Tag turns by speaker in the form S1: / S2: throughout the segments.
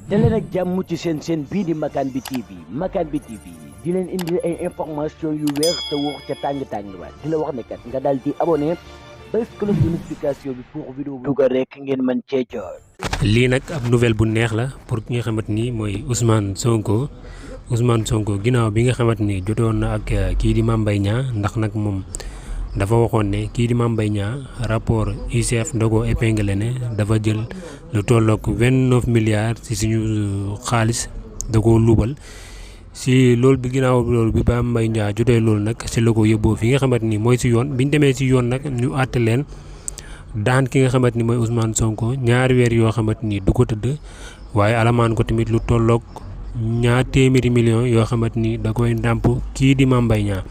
S1: daleen ak jàmm ci seen bii di Makane bi TV Makane bi TV di leen indi ay information yu wér te wóor ca tàng ba di la wax ne kat nga daal di abonné bés cloche de notification bi pour vidéo bu dugal rek ngeen mën cee jot.
S2: lii nag ab nouvelle bu neex la pour ki nga xamante ni mooy Ousmane Sonko ginnaaw bi nga xamante ni jotoon na ak kii di Mame Mbaye Niang ndax nag moom dafa waxoon ne kii di Mame Mbaye Niang rapport IGF da ko épinglé ne dafa jël lu tollook 29 milliards ci suñu xaalis da ko luubal si loolu bi ginnaaw loolu bi Mame Mbaye Niang jotee loolu nag si la ko yóbboo fi nga xamante ni mooy si yoon bi ñu demee si yoon nag ñu àtte leen daan ki nga xamante ni mooy Ousmane Sonko ñaari weer yoo xamante ni du ko tëdd waaye alamaan ko tamit lu tollook 200 millions yoo xamante ni da koy ndàmp kii di Mame Mbaye Niang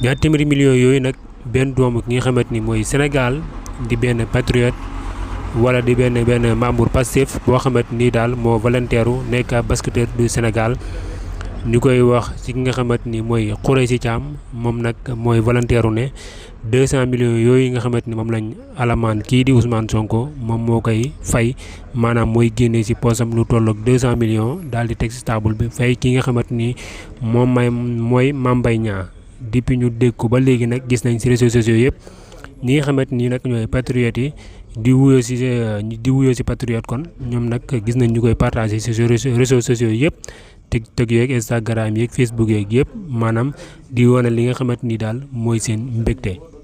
S2: 200 millions yooyu nag benn doomu ki nga xamante ni mooy Sénégal di benn patriote wala di benn membre Pastef boo xamante ni daal moo volontaire nekk basketteur du Sénégal ñu koy wax ci ki nga xamante ni mooy Khoureychi Thiam moom nag mooy volontaire ne 200 millions yooyu nga xamante ni moom lañ alamaan kii di Ousmane Sonko moom moo koy fay maanaam mooy génnee ci poosam lu tollook 200 millions daal di teg ci table bi fay ki nga xamante ni moom mooy Mame Mbaye Niang depuis ñu dégg ko ba léegi nag gis nañ ci réseaux sociaux yëpp ñi nga xamante ni nag ñooy patriotes yi di wuyoo ci patriote kon ñoom nag gis nañ ñu koy partagé ci réseaux sociaux yëpp TikTok yeeg Instagram yeeg Facebook yeeg yëpp maanaam di wane li nga xamante ni daal mooy seen mbégte.